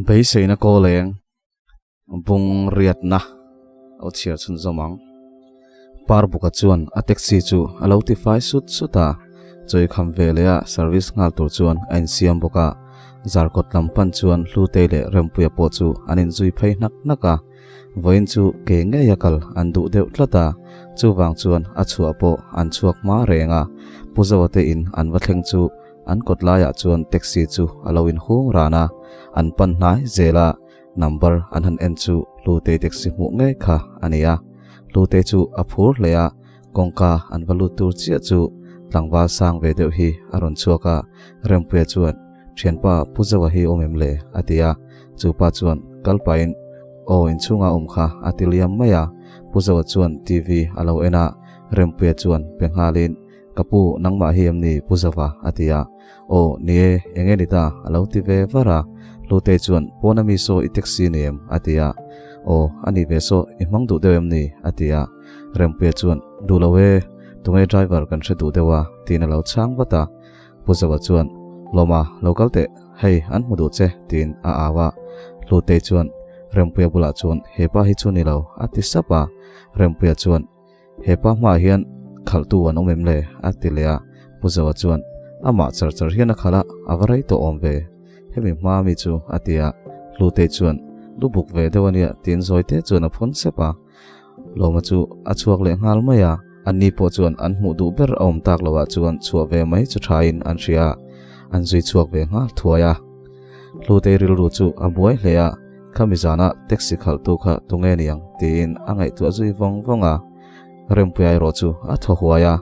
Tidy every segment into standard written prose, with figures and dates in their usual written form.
Beiseina kawleng bung riatna a chhiar chhunzawm ang. Parbuka chuan a taxi chu a lo tifai sut sut a, chawi kham ve leh a service nghal tur chuan a insiam bawk a. Zarkawt lam pan chuan Hlutei leh Rempuia pawh chu an inzui phei hnak hnak a. Vawiin chu ke ngeia kal an duh deuh tlat a, chuvang chuan a chhuah pawh an chhuak hma reng a. Pu Zoa te in an va thleng chu an kawt laiah chuan taxi chu a lo inhung ran a, an pan hnai zel a, number an han en chu Hlutei taxi hmuh ngei kha a ni a. Hlutei chu a phur hle a, kawngka an va lut tur chiah chu tlangval sang ve deuh hi a rawn chhuak a, Rempuia chuan, Thianpa Pu Zoa hi awm em le? a ti a, chupa chuan kal pahin Aw inchhungah awm kha a ti liam mai a, Pu Zoa chuan TV a lo en a, Rempuia chuan pe nghalin Ka pu nangmah hi em ni Pu Zoa? a ti a, Aw ni e, eng nge ni ta? a lo ti ve var a, Hlutei chuan Pawna mi saw i taxi ni em? a ti a, Aw a nih ve saw i hmang duh deuh em ni? a ti a, Rempuia chuan Duh lo e, tunge driver kan hre duh deuh a tiin a lo chhang vat a. Pu Zoa chuan, Lawma, lo kal teh, hei, an hmu duh che, tiin a au a. Hlutei chuan, Rempuia bulah chuan, Hepa hi chu ni lo, a ti sap a. Rempuia chuan, Hepa hmaah hian khalhtu an awm em le? a ti leh a. Pu Zoa chuan, Amah char char hian a khalh a, a va rei tawh awm ve. Hemi hma mi chu, a ti a. Hlutei chuan, Lu buk ve deuh a nia, tiin zawite chuan a phun sep a. Lawma chu a chhuak leh nghal mai a, anni pawh chuan an hmuh duh ber a awm tak loah chuan chhuah ve mai chu thain an hria a, an zui chhuak ve nghal thuai a. Hlutei rilru chu a buai hle a, khami zana taxi khalhtu kha tunge niang tiin a ngaihtuah zui vawng vawng a. Rempuia erawh chu a thaw huai a,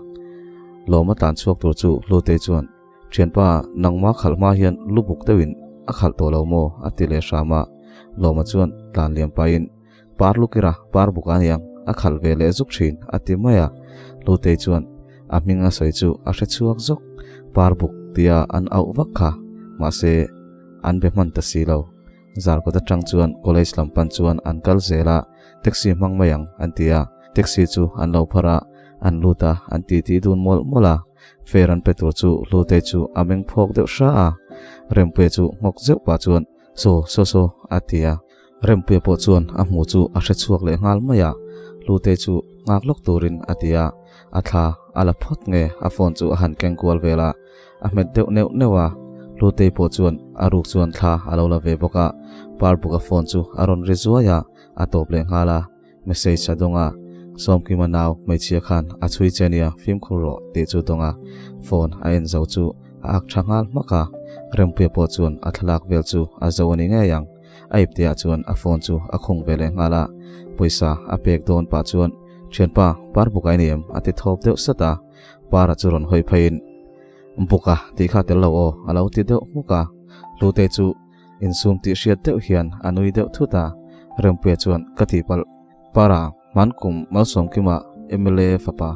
Lawma tlan chhuak tur chu Hlutei chuan, Thianpa, nangma khalh hma hian lu buk deuhin a khalh tawh lo maw? a ti leh hram a. Lawma chuan tlan liam pahin, Par lukira par buk a niang, a khalh ve leh zuk thin, a ti mai a. Hlutei chuan a hming a sawi chu a hre chhuak zawk, par buk tia an auh vak kha, mahse an be hman ta si lo. Zarkawt atang chuan college lam pan chuan an kal zel a, taxi hmang mai ang an ti a, taxi chu an lo phar a, an lut a, an titi dun mawlh mawlh a. Fare an pe tur chu Hlutei chu a meng phawk deuh hra a, Rempuia chu nghawk zeuh pah chuan Saw, saw saw, a ti a. Rempuia pawh chuan a hmuh chu a hre chhuak leh nghal mai a, Hlute chu nghak lawk turin a ti a, a thla a la phawt nge a phone chu a han keng kual vel a, a hmet deuh neuh neuh a, Hlutei pawh chuan a ruk chuan thla a lo la ve bawk a, Parbuka phone chu a rawn ri zuai a, a tawp leh nghal a, message a dawng a, Sawmkima nau hmeichhia khan a chhui che nia fimkhur rawh tih chu dawng a, phone a en zo chu a ak tha nghal hmak a, Rempuia pawh chuan a thlalak vel chu a zo a ni ngei ang. A ipteah chuan a phone chu a khung ve leh nghal a, pawisa a pek dawn pah chuan, Thianpa, par buk a i ni em? a ti thawp deuh sat a. Para chu rawn hawi pheiin, Buka tih kha tel lo aw, a lo ti deuh hmuk a. Hlute chu insum tih hriat deuh hian a nui deuh thut a. Rempuia chuan, Ka tihpalh, Para, hmankum Malsawmkima mla fapa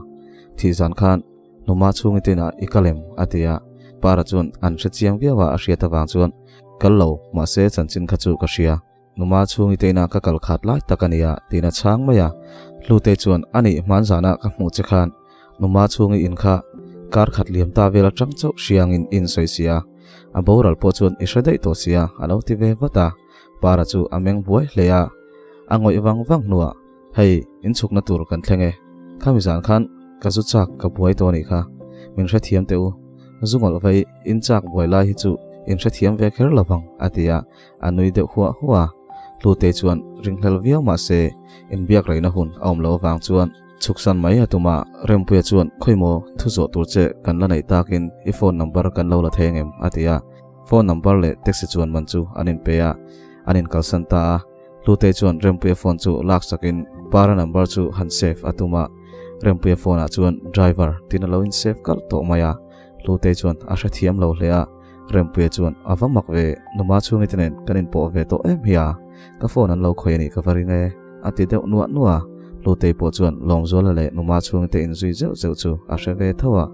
thih zan khan Numa chhungi tinah i kal em? a ti a. Para chuan an hre chiang viau a, a hriat avang chuan, Kal lo, mahse chanchin kha chu ka hria. Numa chhungi te inah ka kal khat lai tak a nia, tiin a chhang mai a. Hlute chuan, A nih, hmanzanah ka hmuh che khan Numa chhungi in kha kar khat liam ta vel atang chauh hriangin i insawi sia. A boral pawh chuan i hre daih tawh sia, a lo ti ve vat a. Para chu a meng buai hle a. A ngawih vang vang hnuah, Hei, inchhukna tur kan thleng e. Khami zan khan ka zu chak ka buai tawh anih kha. Min hrethiam teh u. Zu ngawlh vei in chak buai lai hi chu in hrethiam ve kher lo vang, a ti a, a nui deuh huah huah a. Hlutei chuan ringhlel viau mah se inbiak reina hun a awm lo avang chuan chhuksan mai a tum a. Rempuia chuan, Khawimaw, thu zawh tur che kan la neih takin i phone number kan lo la thei angem? a ti a. Phone number leh taxi chuan man chu an inpe a, an inkalsan ta a. Hlutei chuan Rempuia phone chu lak sakin Para number chu han save a tum a, Rempuia phone ah chuan driver tiin a lo in save kalh tawh mai a, Hlutei chuan a hrethiam lo hle a, Rempuia chuan a va mak ve, numa chhungi te nen kan inpawh ve tawh em hi a, ka phone an lo khawih a nih ka va ring e, a ti deuh nuah nuah a, Hlutei pawh chuan Lawmzuala leh numa chhungi te inzui zeuh zeuh chu a hre ve tho a,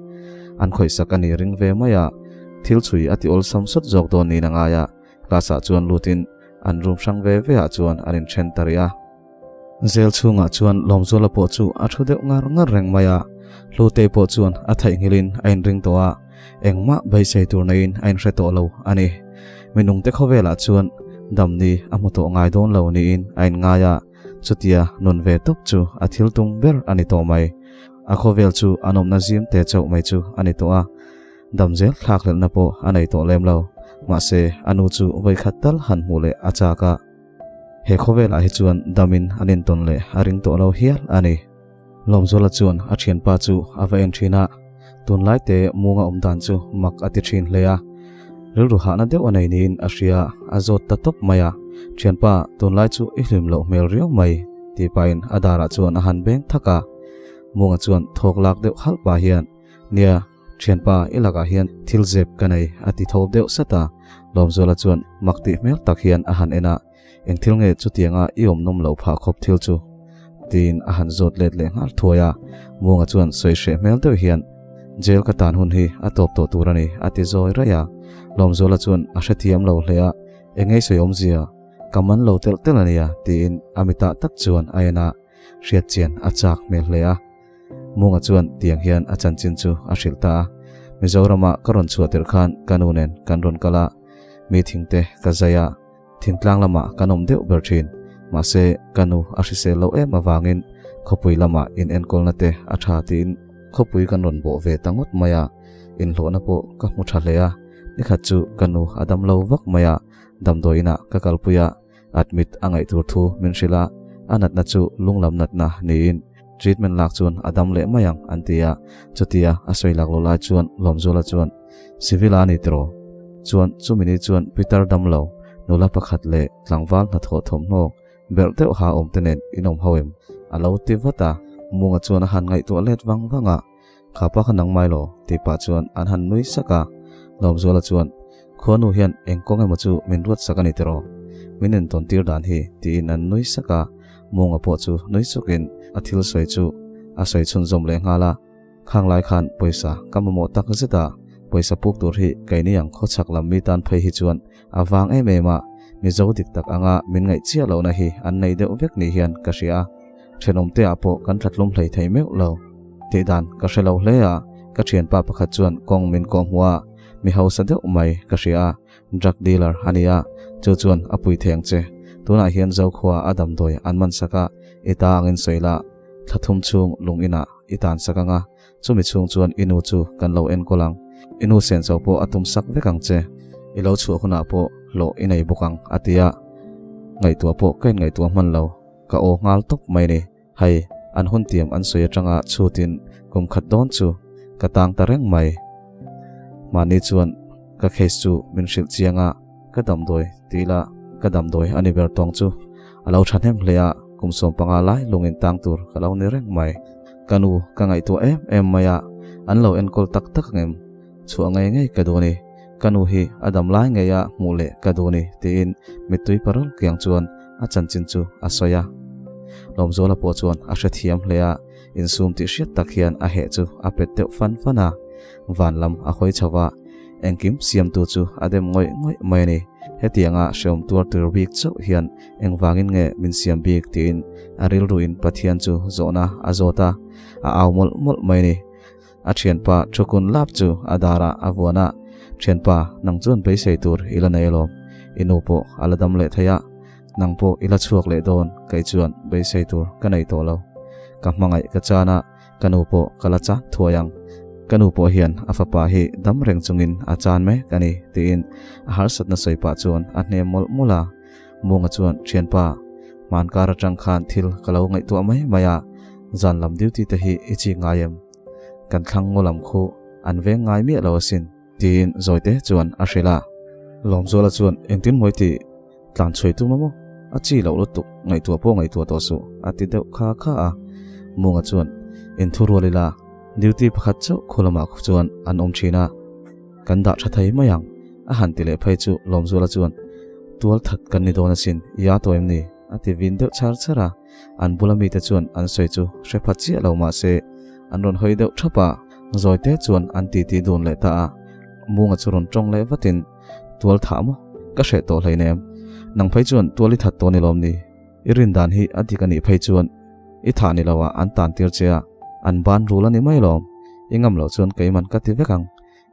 an khawihsak a nih ring ve mai a, thil chhui a ti awlsam sawt zawk dawn niin a ngai a. Class ah chuan lutin an room hrang ve ve ah chuan an inthen ta rih a. Zel chhungah chuan Lawmzuala pawh chu a thu deuh ngar ngar reng mai a, Hlutei pawh chuan a theihnghilhin a inring tawh a, engmah beisei tur neiin a inhre tawh lo a ni. Minungte khawvelah chuan Damni a hmu tawh ngai dawn lo niin a inngai a, chutia nun ve tawp chu a thil tum ber a ni tawh mai. A khawvel chu a nawmna zim te chauh mai chu a ni tawh a, dam zel thlakhlelhna pawh a nei tawh lem lo. Mahse, a nu chu vawikhat tal han hmuh leh a chak a. He khawvelah hi chuan damin an intawn leh a ring tawh lo hial a ni. Lawmzuala chuan a thianpa chu a va en thin a, tunlai te Munga awm dan chu mak a ti thin hle a. Rilru hahna deuh a nei niin a hria, a zawt ta tawp mai a. Thianpa, tunlai chu i hlim loh hmel riau mai, tih pahin a darah chuan a han beng thak a. Munga chuan thawk lak deuh halh pah hian, Nia, thianpa, i lakah hian thil zep ka nei, a ti thawp deuh sat a. Lawmzuala chuan mak tih hmel tak hian a han en a. Eng thil nge chutianga i awm nawm loh phah khawp thil chu? tiin a han zawt let leh nghal thuai a. Muanga chuan sawi hreh hmel deuh hian, Jail ka tan hun hi a tawp tawh tur a ni, a ti zawi raih a. Lawmzuala chuan a hrethiam lo hle a, Eng ngei sawi awmzia, ka man lo telh telh a nia, tiin a mitah tak chuan a en a, hriat chian a chak hmel hle a. Munga chuan tiang hian a chanchin chu a hrilh ta a, Mizorama ka rawn chhuah tirh khan ka nu nen kan rawn kal a, meeting te ka zai a, Thingtlang lamah kan awm deuh ber thin. Mahse, ka nu a hrisel loh em avangin khawpui lamah inenkawlna te a tha tiin khawpui kan rawn bawh ve ta ngawt mai a, inhlawhna pawh ka hmu tha hle a. Nikhat chu ka nu a dam lo vak mai a, damdawi inah ka kalpui a, admit a ngaih tur thu min hrilh a, a natna chu lunglam natna niin treatment lak chuan a dam leh mai ang an ti a. Chutia a sawi lak lo lai chuan Lawmzuala chuan, Civil a ni tiraw? Chuan chumi ni chuan Peter dam lo, nula pakhat leh tlangval hnathawh thawmhnaw berh deuh ha awm te nen in awm ho em? A lo ti vat a. Munga chuan a han ngaihtuah let vang vang a, Kha pa kha nang mai law? tih pah chuan an han nui sak a. Lawmzuala chuan, Khuanu hian eng kawng emaw chu min ruat sak a ni tiraw? Min entawn tir dan hi, tiin an nui sak a. Munga pawh chu nui sukin a thil sawi chu a sawi chhunzawm leh nghal a. Khang lai khan pawisa ka mamawh tak zet a, pawisa puk tur hi keini ang khawchhak lam mi tan phei hi chuan a vang em em a, Mizo dik tak anga min ngaih chiah lohna hi an nei deuh vek ni hian ka hria a, thenawmte ah pawh kan thatlum hlei thei meuh lo. Tih dan ka hre lo hle a, ka thianpa pakhat chuan kawng min kawh hmuh a, mi hausa deuh mai ka hria a, drug dealer a ni a, chu chuan a pui thei ang che. Tunah hian Zokhua a damdawi an man sak a, i ta angin sawi la, thla thum chhung lung inah i tan sak ang a, chumi chhung chuan i nu chu kan lo enkawl ang. I nu senso pawh a tum sak vek ang che. I lo chhuah hunah pawh hlawh i nei bawk ang, a ti a. Ngaihtuah pawh ka inngaihtuah hman lo, ka aw nghal tawp mai ni. Hei, an hun tiam an sawi atanga chhutin kum khat dawn chu ka tang ta reng mai. Mahni chuan ka case chu min hrilh chiang a. Ka damdawi ti ila ka damdawi a ni ber tawng chu a lo thahnem hle a, kum 15 lai lungin tang tur ka lo ni reng mai. Ka nu ka ngaihtuah em em mai a, an lo enkawl tak tak ang em? Chhuah ngei ngei ka duh a ni, ka nu hi a dam lai ngei a hmuh leh ka duh a ni tiin mittui parul kiang chuan a chanchin chu a sawi a. Lawmzuala pawh chuan a hrethiam hle a, insum tih hriat tak hian a heh chu a pet deuh fan fan a, van lam a hawi chho a. Engkim siamtu chu a dem ngawih ngawih mai a ni. Hetianga hreawm tuar tur bik chauh hian engvangin nge min siam bik tiin a rilruin Pathian chu zawhna a zawt a, a au mawlh mawlh mai a ni. A thianpa thukun lap chu a darah a vuan a, Thianpa, nang chuan beisei tur i la nei alawm. I nu pawh a la dam leh thei a, nang pawh i la chhuak leh dawn, kei chuan beisei tur ka nei tawh lo. Ka hmangaih ka chan a, Ka nu pawh ka la chan thuai ang. Ka nu pawh hian a fapa hi dam reng chungin a chan mek a ni, tiin a harsatna sawi pah chuan a hnem mawlh mawlh a. Munga chuan, Thianpa, hmankar atang khan thil ka lo ngaihtuah mai mai a, zan lam duty te hi i chik ngai em? Kan thlang ngaw lam khu an veng ngai miah lo asin, tiin Zawite chuan a hrilh a. Lawmzuala chuan, Engtin mawi tih? Tlan chhuai tum a maw? A chi loh lutuk, ngaihtuah pawh ngaihtuah tawh suh, a ti deuh kha kha a. Munga chuan, Inthu rual ila, duty pakhat chauh khu lamah khu chuan an awm thin a, kan dah tha thei mai ang, a han ti leh phei chu Lawmzuala chuan, Tual that kan ni dawn asin, i a tawh em ni? a ti vin deuh char char a. An bula mite chuan an sawi chu hre pha chiah lo mah se, an rawn hawi deuh thap a, Zawite chuan an titi dun leh ta a. Munga chu rawn tawng leh vatin, Tual thah maw? Ka hreh tawh hleinem. Nang phei chuan tual i that tawh ni lawm ni? I rin dan hi a dik a nih phei chuan i thah ni lo ah an tan tir che a, an ban rul a ni mai lawm. I ngam loh chuan keiman ka ti vek ang.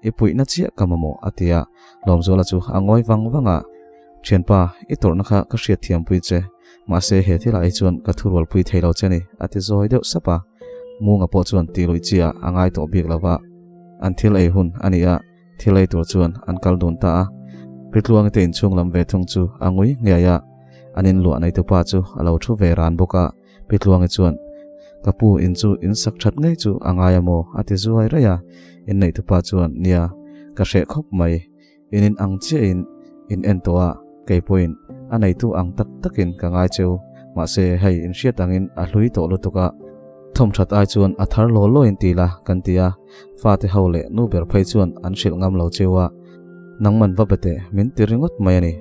I puihna chiah ka mamawh a ti a. Lawmzuala chu a ngawi vang vang a. Thianpa, i tawrhna kha ka hriatthiampui che, mahse he thilah hi chuan ka thurualpui thei lo che ni, a ti zawi deuh sap a. Munga pawh chuan ti luih chi ah a ngai tawh bik lo va, an thil ei hun a ni a, thil ei tur chuan an kal dun ta a. Pitluangi te inchhung lam ve thung chu a ngui ngei a, an inluah neitupa chu a lo thu ve ran bawk a. Pitluangi chuan, Ka pu, in chu in sak that ngei chu a ngai a maw? a ti zuai raih a. Inneihtupa chuan, Nia, ka hreh khawp mai. In in ang chiahin in en tawh a, kei pawhin a neitu ang tak takin ka ngai cheu. Mahse, hei in hriat angin a hlui tawh lutuk a, thawmthat ai chuan a thar law lawin ti la kan ti a, fate ho leh nu ber phei chuan an hrilh ngam lo cheu a, nangman va be teh min ti ringawt mai a ni,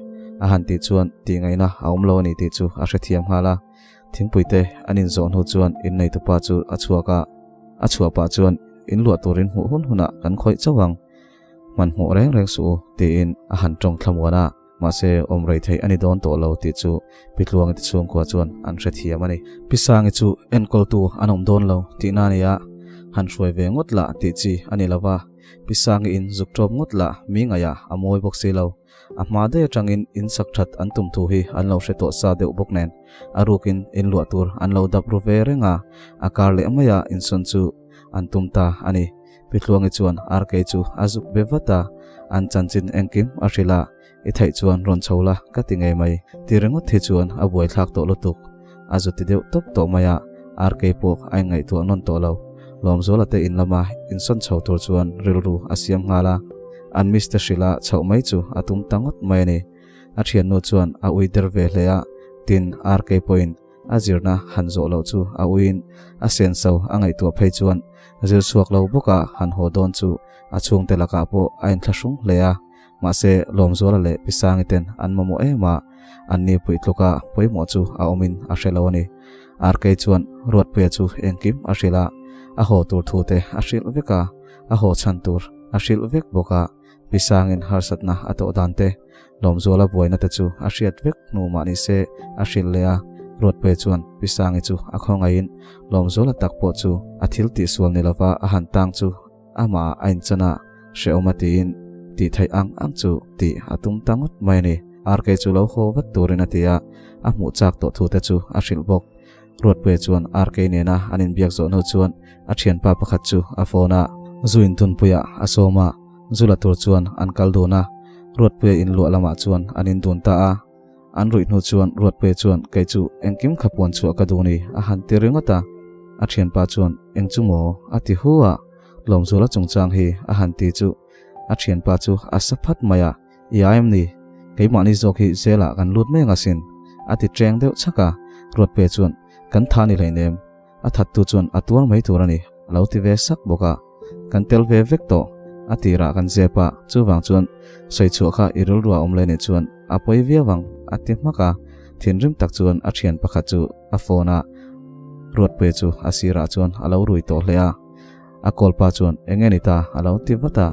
a han tih chuan tihngaihna a awm lo a ni tih chu a hrethiam nghal a. Thingpuite an inzawh hnu chuan inneitupa chu a chhuak a, a chhuah pah chuan inluah turin hmuh hun hunah kan khawih chauh ang. Hmanhmawh reng reng suh u, tiin a han tawng thlamuan a, mahse awm rei theih a ni dawn tawh lo tih chu Pi Tluangi te chhungkua chuan an hrethiam a ni. Pi Sangi chu enkawltu an awm dawn lo tihna a ni a, han hruai ve ngawt lah tih chi a ni lo va, Pi Sangi in zuk tawp ngawt lah mi ngaihah a mawi bawk si lo. A hma daih atangin in sak that an tum thu hi an lo hre tawh sa deuh bawk nen, a rukin in luah tur an lo dap ru ve reng a, a kar leh maia insawn chu an tum ta a ni. Pi Tluangi chuan RK chu a zuk be vat a, an chanchin engkim a hrilh a, I theih chuan rawn chho la ka ti ngei mai ti ringawt hi chuan a buaithlak tawh lutuk. A zu ti deuh tawp tawh mai a, RK pawh a inngaihtuah nawn tawh lo. Lawmzuala te in lama insawn chho tur chuan rilru a siam nghal a, an miss te hrilh a chhoh mai chu a tum ta ngawt mai a ni. A thiannu chuan a ui der ve hle a, tin RK pawhin A zirna han zawh loh chu a uiin a senso a ngaihtuah phei chuan zir chhuak lo bawka han haw dawn chu a chhungte lakah pawh a inthlahrung hle a. Mahse, Lawmzuala leh Pi Sangi ten an mamawh em a, anni puih tluka pawimawh chu a awmin a hre lo a ni. RK chuan Ruatpuia chu engkim a hrilh a, a haw tur thu te a hrilh vek a, a haw chhan tur a hrilh vek bawk a. Pi Sangin harsatna a tawh dan te, Lawmzuala buaina te chu a hriat vek hnu mah ni se a hrilh leh a, Ruatpuia chuan Pi Sangi chu a khawngaihin Lawmzuala tak pawh chu a thil tihsual ni lova a han tang chu amah a inchan a, hrehawm a tiin tih theih ang ang chu tih a tum ta ngawt mai a ni. RK chu lo haw vat turin a ti a, a hmuh chak tawh thu te chu a hrilh bawk. Ruatpuia chuan RK nena an inbiak zawh hnu chuan a thianpa pakhat chu a phone a, zu intunpuiah a sawm a, zu la tur chuan an kal dun a, Ruatpuia in luah lamah chuan an indun ta a. An ruih hnu chuan Ruatpuia chuan kei chu engkim kha puan chhuah ka duh ni a han ti ringawt a. A thianpa chuan eng chu maw a ti hu a, Lawmzuala chungchang hi a han ti chu a thianpa chu a sa phat mai a, I ai em ni? Keimahni zawk hi jail-ah kan lut mek asin a ti ṭeng deuh chhak a, Ruatpuia chuan kan tha ni hleinem. A thattu chuan a tuar mai tur a ni, a lo ti ve sak bawk a. Kan tel ve vek tawh, a tirah kan zep a, chuvang chuan sawi chhuah kha i rilru a awm leh nih chuan a pawi viau ang, a ti hmak a. Thinrim tak chuan a thian pakhat chu a phone a, Ruatpuia chu a sirah chuan a lo rui tawh hle a. A kawlpa chuan eng nge ni ta a lo ti vat a,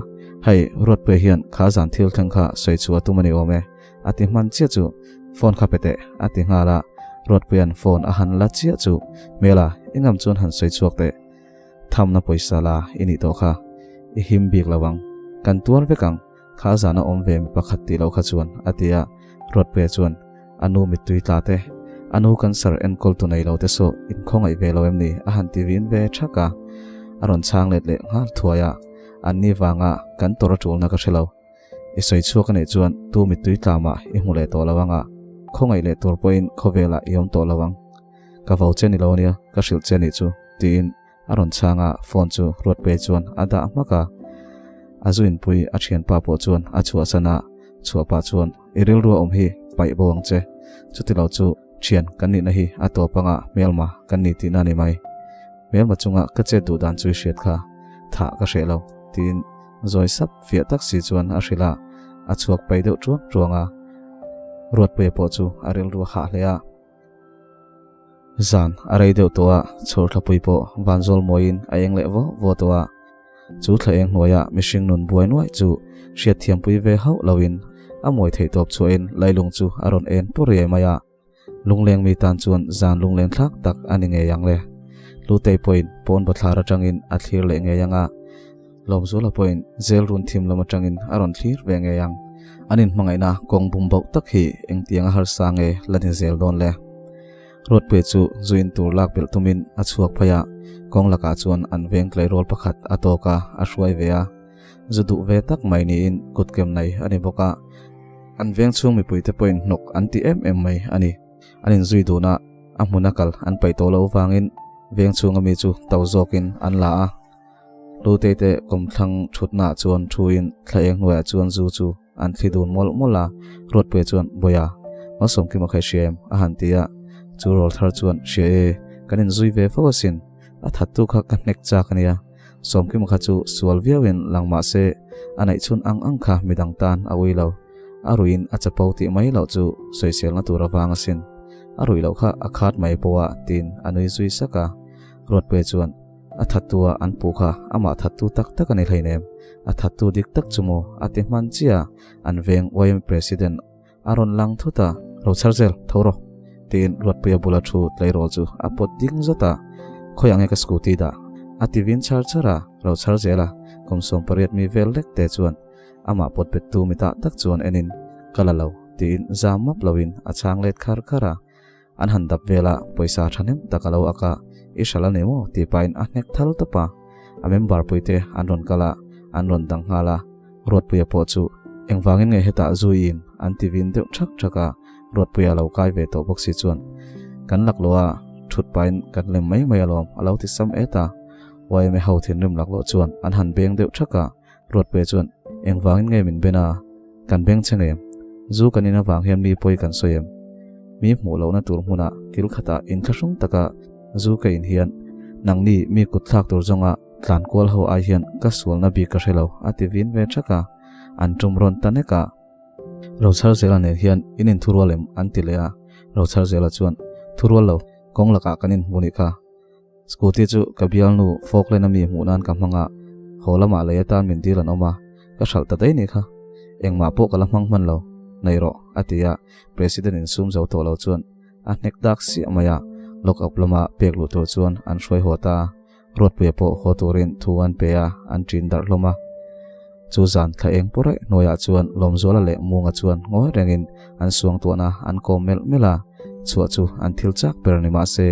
Hei, Ruatpuia hian kha zan thil thleng kha sawi chhuah a tum a ni awm e, A ti hman chiah chu phone kha pe teh a ti nghal a, Ruatpuia'n phone a han la chiah chu Hmela i ngam chuan han sawi chhuak teh. Thamna pawisa la i nih tawh kha i him bik lo ang, kan tuar vek ang, kha zana awm ve mi pakhat tih loh kha chuan a ti a, Ruatpuia chuan a nu mittui tla te, a nu cancer enkawl tu nei lo te saw inkhawngaih ve lo em ni a han ti vin ve thak a, a rawn chhang let leh nghal thuai a, anni vanga kan tawrh a tulna ka hre lo. I sawi chhuak a nih chuan tu mittui tlamah i hmu leh tawh lo ang a, khawngaih leh tur pawhin khawvelah i awm tawh lo ang. Ka vo che ni lo ania, ka hrilh che nih chu, tiin a rawn chhang a, phone chu Ruatpuia chuan a dah hmak a. A zu inpui a thianpa pawh chuan a chhuahsan a, chhuahpah chuan, I rilru a awm hi paih bo ang che, chutilo chu thian kan nihna hi a tawp anga hmelma kan ni tihna a ni mai. Hmelma chunga ka chet duh dan chu i hriat kha, thah ka hreh lo, tiin Zawi sap fiah tak si chuan a hrilh a, a chhuak pai deuh ṭuang ṭuang a. Ruatpuia pawh chu a rilru a hah hle a. Zan a rei deuh tawh a, chhawrthlapui pawh vanzawl mawiin a eng leh vawh vawh tawh a. Chu thla eng hnuaia mihring nun buai nuaih chu hriatthiampui ve hauh loin a mawi theih tawp chhuahin lailung chu a rawn en pur riai mai a. Lungleng mi tan chuan zan lungleng thlak tak a ni ngei ang le. Lutei pawhin pawn bathlar atangin a thlir leh ngei ang a, Lawmzuala pawhin zel run thim lam atangin a rawn thlir ve ngei ang. An inhmangaihna kawng bum bauh tak hi engtianga harsa nge la ni zel dawn le? Ruatpuia chu zu in tur lak belh tumin a chhuak phei a, kawng lakah chuan an veng tleirawl pakhat a tawk a, a hruai ve a. Zu duh ve tak mai niin kut kem nei a ni bawk a. An veng chhung mipuite pawhin hnawk an ti em em mai a ni. An inzui dun a, a hmuna kal an paih tawh loh vangin veng chhunga mi chu to zawkin an la a. Lutei te kawmthlang thutnaah chuan thuin thla eng hnuaiah chuan zu chu an thli dun mawlh mawlh a, Ruatpuia chuan, Bawiha, Malsawmkima kha i hria em? a han ti a, chu rawl thar chuan, Hria e, kan inzui ve fo asin, a thattu kha ka hnek chak a nia, Sawmkima kha chu sual viauin lang mah se a neihchhun ang ang kha midang tan a ui lo, a ruiin a chapo tih mai loh chu sawiselna tur avang asin, a ruih loh kha a khat mai pawh a, tiin a nui zui sak a, Ruatpuia chuan, A thattu a an puh kha amah thattu tak tak a ni hleinem, a thattu dik tak chu maw a ti hman chiah a, an veng YM President a rawn lang thut a, Ro chhar zel, tho rawh, tiin Ruatpuia bula thu tleirawl chu a pawt ding zawt a, Khawiah nge ka scooty dah? a ti vin char char a, Ro chhar zel a, kum 18 mi vel lek te chuan amah pawt bettu mitah tak chuan enin, Ka la lo, tiin zam map loin a chhang let khar khar a. An han dap vel a, pawisa thahnem tak a lo ak a, I hral a ni maw? tih pahin a hnek thal tawp a. A member puite an rawn kal a, an rawn dang nghal a. Ruatpuia pawh chu, Engvangin nge hetah zu i in? an ti vin deuh thak thak a. Ruatpuia lo kai ve tawh bawk si chuan, Kan laklawh a, thut pahin kan lem mai mai alawm, a lo ti sam et a. YMA ho thinrim laklawh chuan an han beng deuh thak a. Ruatpuia chuan, Engvangin nge min ben a? Kan beng che ngem? Zu kan in avang hian mi pawi kan sawi em? Mi hmuh lohna tur hmunah kil khatah inthlahrung taka zu ka in hian nangni mi kut thlak tur zawnga tlan kual ho ai hian ka sualna bik ka hre lo, a ti vin ve thak a. An tum rawn ta nek a. Rochharzela nen hian in inthurual em? an ti leh a. Rochharzela chuan, Thurual lo, kawng lakah kan inhmu nih kha. Scooty chu ka bialnu Falkland a mi hmuh nan ka hmang a, haw lamah lei atan min dil an awm a, ka hralh ta daih nih kha. Engmah pawh ka la hmang hman lo, nei rawh, a ti a, President in sum zo tawh lo chuan a hnek dak siah mai a, lock up lama pek luh tur chuan an hruai haw ta a, Ruatpuia pawh haw turin thu an pe a, an ṭin darh hlawm a. Chu zan thla eng pawh raih hnuaiah chuan Lawmzuala leh Munga chuan ngawi rengin an suangtuahna an kawm melh melh a, chhuah chu an thil chak ber ni mah se,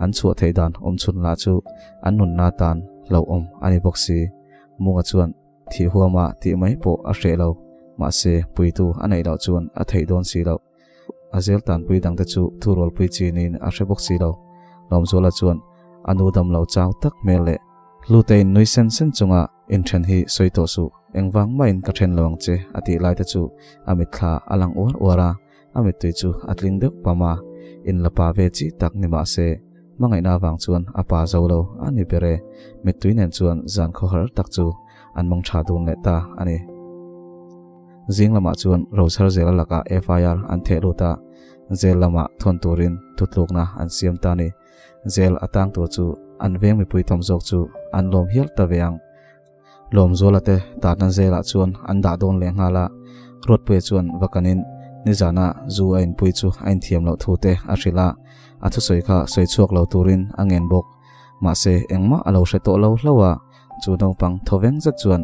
An chhuah theih dan awm chhun lah chu an nunna tan hlauhawm a ni bawk si. Munga chuan thih huama tih mai pawh a hreh lo, mahse puitu a neih loh chuan a theih dawn si loh. A zel tanpui dangte chu thurualpui chi niin a hre bawk si lo. Lawmzuala chuan a nu dam lo chau tak hmel leh Hlute in nui sen sen chunga inthen hi sawi tawh suh, engvang mahin ka then lo ang che a tih laite chu a mitthla a lang uar uar a. A mittui chu a tling deuh pam a, in la pa ve chi tak ni mah se, hmangaihna avang chuan a pa zo lo a ni ber e. Mittui nen chuan zan khawhar tak chu an mawng tha dun leh ta a ni. Zing lamah chuan Rochar Zela lakah FIR an theh lut a, jail lamah thawn turin thutlukna an siam ta a ni. Jail a tang tur chu an veng mipui tam zawk chu an lawm hial ta ve ang. Lawmzuala te tahna zelah chuan an dah dawn leh nghal a, Ruatpuia chuan va kanin nizana zu a inpui chu a inthiam loh thu te a hrilh a, a thusawi kha sawi chhuak lo turin a ngen bawk. Mahse engmah a lo hre tawh lo hlauh a, chu naupang thawveng zet chuan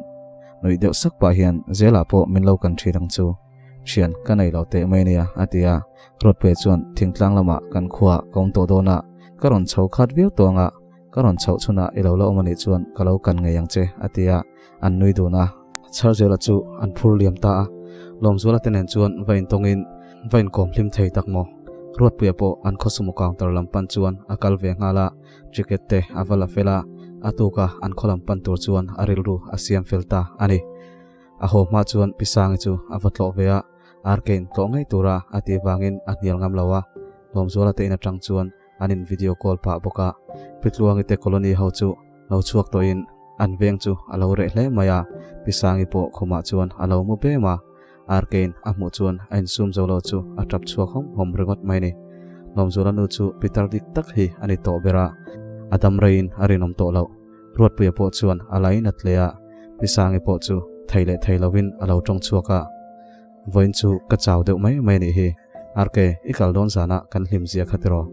nuih deuh sak pah hian zelah pawh min lo kan thin ang chu, thian ka nei lo teh mai nia a ti a, Ruatpuia chuan thingtlang lamah kan khuaah ka awm tawh dawn a, ka rawn chho khat viau tawh ang a, Ka rawn chhoh chhunah i lo la awm a nih chuan ka lo kan ngei ang che, a ti a, an nui dun a. Chharzela chu an phur liam ta a, Lawmzuala te nen chuan va intawngin va inkawm hlim thei tak maw? Ruatpuia pawh an khawsumo counter lam pan chuan a kal ve nghal a, ticket te a va la fel a, a tuka an khaw lam pan tur chuan a rilru a siam fel ta a ni. A haw hma chuan Pi Sangi chu a va tlawh ve a, Arkein tlawh ngei tura a tih vangin a hnial ngam lo a, Lawmzuala te in atang chuan An in video call pah bawk a, Pi Tluangi te colony ho chu lo chhuak tawhin an veng chu a lo reh hle mai a, Pi Sangi pawh khumah chuan a lo mu bem a, Arkein a hmuh chuan a insum zo lo chu a tap chhuak hawm hawm ringawt mai ni. Lawmzuala nu chu pitar dik tak hi a ni tawh ber a, a dam reiin a rinawm tawh loh. Ruatpuia pawh chuan a lainat hle a, Pi Sangi pawh chu thei leh thei lovin a lo tawng chhuak a, Vawiin chu ka chau deuh mai mai a nih hi. RK, i kal dawn zanah kan hlim zia kha tiraw?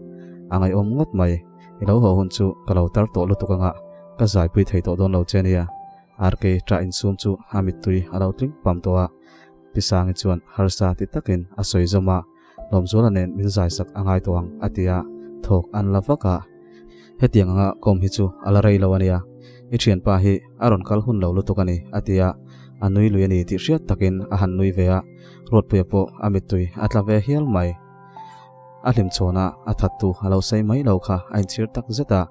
A ngaihawm ngawt mai. I lo haw hun chu ka lo tar tawh lutuk anga ka zaipui thei tawh dawn lo che nia. RK ṭah insum chu a mittui a lo tling pam tawh a. Pi Sangi chuan harsa ti takin a sawi zawm a, Lawmzuala nen min zaisak a ngai tawh ang a ti a, thawk an la vak a. Hetiang anga kawm hi chu a la rei lo a nia, i thianpa hi a rawn kal hun lo lutuk a ni a ti a, a nui lui a ni tih hriat takin a han nui ve a, Ruatpuia pawh a mittui a tla ve hial mai. A hlimchhawn a, a thattu a lo sawi mai lo kha a inchhir tak zet a,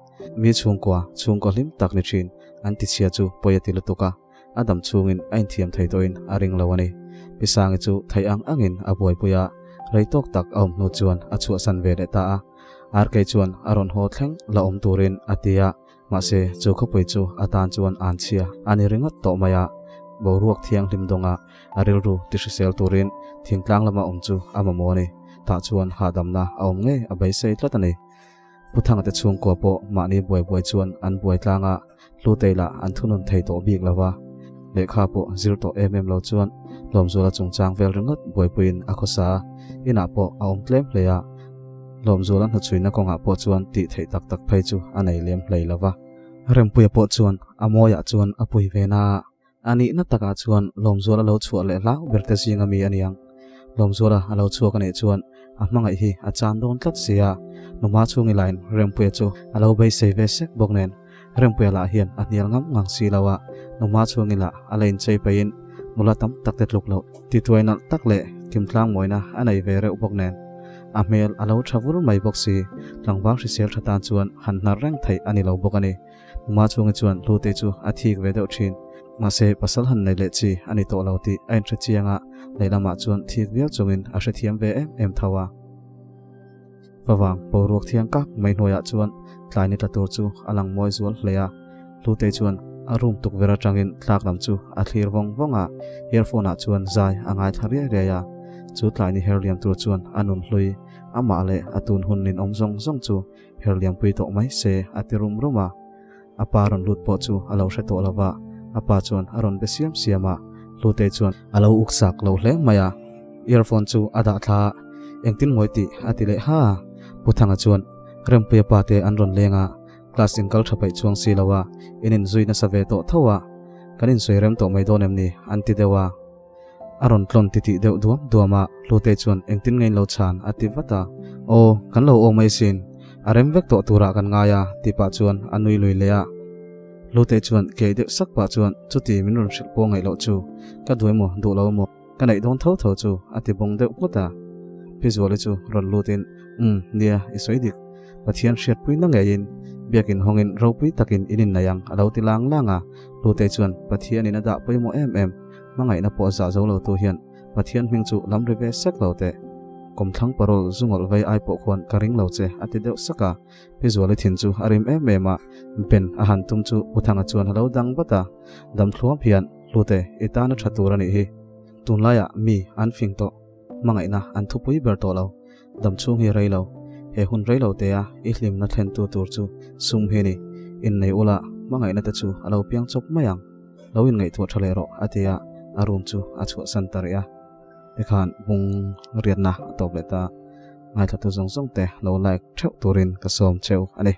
mi chhungkua, chhungkaw hlim tak ni thin an tichhia chu pawi a ti lutuk a. A dam chhungin a inthiam thei tawhin a ring lo a ni. Pi Sangi chu theih ang angin a buaipui a, rei tawk tak a awm hnu chuan a chhuahsan ve leh ta a. RK chuan a rawn haw thleng la awm turin a ti a, mahse chu khawpui chu a tan chuan an chhia a ni ringawt tawh mai a. Boruak thianghlim dawnga a rilru ti hrisel turin thingtlang lama awm chu a mamawh a ni. Tah chuan hahdamna a awm ngei a beisei tlat a ni. Pu Thangate chhungkua pawh mahni buai buai chuan an buai tlang a, Hlutei lah an thunun thei tawh bik lo va. Lehkha pawh zir tawh em em lo chuan Lawmzuala chungchang vel ringawt buaipuiin a khawsa a, inah pawh a awm tlem hle a. Lawmzuala hnuchhuina kawngah pawh chuan tih theih tak tak phei chu a nei lem hlei lo va. Rempuia pawh chuan a mawiah chuan a pui ve na a, A nihna takah chuan Lawmzuala lo chhuah leh hlau ber te zinga mi a niang. Lawmzuala a lo chhuak a nih chuan a hmangaih hi a chan dawn tlat si a, numa chhungi lain Rempuia chu a lo beisei ve sek bawk nen. Rempuia lah hian a hnial ngam ngang si lo a, numa chhungi lah a la inchei peihin nula tam tak te tluk loh tituai nalh tak leh kimtlang mawina a nei ve reuh bawk nen. A hmel a lo tha vur mai bawk si, tlangval hrisel tha tan chuan han hnar reng theih a ni lo bawk a ni. Uma chhungi chuan Hlute chu a thik ve deuh thin. Mahse, pasal han nei leh chi a ni tawh lo tih a inhre chiang a, lehlamah chuan thik viau chungin a hrethiam ve em em tho a. Favang boruak thiang kak mai hnuaiah chuan tlai ni tla tur chu a lang mawi zual hle a. Hlute chuan a room tukverh atangin tlak lam chu a thlir vawng vawng a, earphone ah chuan zai a ngaithla riai riai a. Chu tlai ni her liam tur chuan a nun hlui, amah leh a tun hun ninawm zawng zawng chu Herliampui tawh mai se a ti rum rum a. A pa rawn lut pawh chu a lo hre tawh lo va, a pa chuan a rawn be siam siam a, Hlutei chuan a lo uk sak lo hle mai a. Earphone chu a dah thla a, Engtin ngawi tih a ti leh ha a. Pu Thanga chuan, Rempuia pa te an rawn leng a, class in kal tha peih chuang si lo a, in inzui nasa ve tawh tho a, kan insawi rem tawh mai dawn em ni? an ti deuh a. A rawn tlawn titih deuh duam duam a, Hlute chuan engtin nge in lo chhan a ti vat a. Aw, kan lo awm mai sin, a rem vek tawh turah kan ngai a tih pah chuan a nui lui leh a. Hlute chuan kei deuh sak pah chuan chuti min rawn hrilh pawh ngaih loh chu ka duh emaw duh lo emaw ka neih dawn tho tho chu a ti bawng deuh nghut a. Pi Zuali chu rawn lutin, Umm, nia, i sawi dik. Pathian hriatpuina ngeiin biakin hawngin ropui takin in inneih ang a lo ti lang lang a. Hlute chuan Pathianin a dah pawimawh em em. Hmangaihna pawh zah zo lo tu hian Pathian hming chu lam ri ve sek lo teh. Kawmthlang parol zu ngawlh vei ai pawh khuan ka ring lo che a ti deuh sak a. Pi Zuali thin chu a rim em em a, Ben a han tum chu Pu Thanga chuan a lo dang vat a. Dam thluam hian, Hlute, i tana tha tur a nih hi. Tunlaiah mi an fing tawh, hmangaihna an thupui ber tawh lo. Dam chhung hi rei lo. He hun rei lo tea i hlimna thlentu tur chu sum hi a ni. Innei ula, hmangaihna te chu a lo piang chawp mai ang. Lo inngaihtuah tha leh rawh a ti a, a room chu a chhuahsan ta rih a. Tikhan bung riatna a tawp leh ta. Ngaithlatu zawng zawng te lo like theuh turin ka sawm cheu a ni.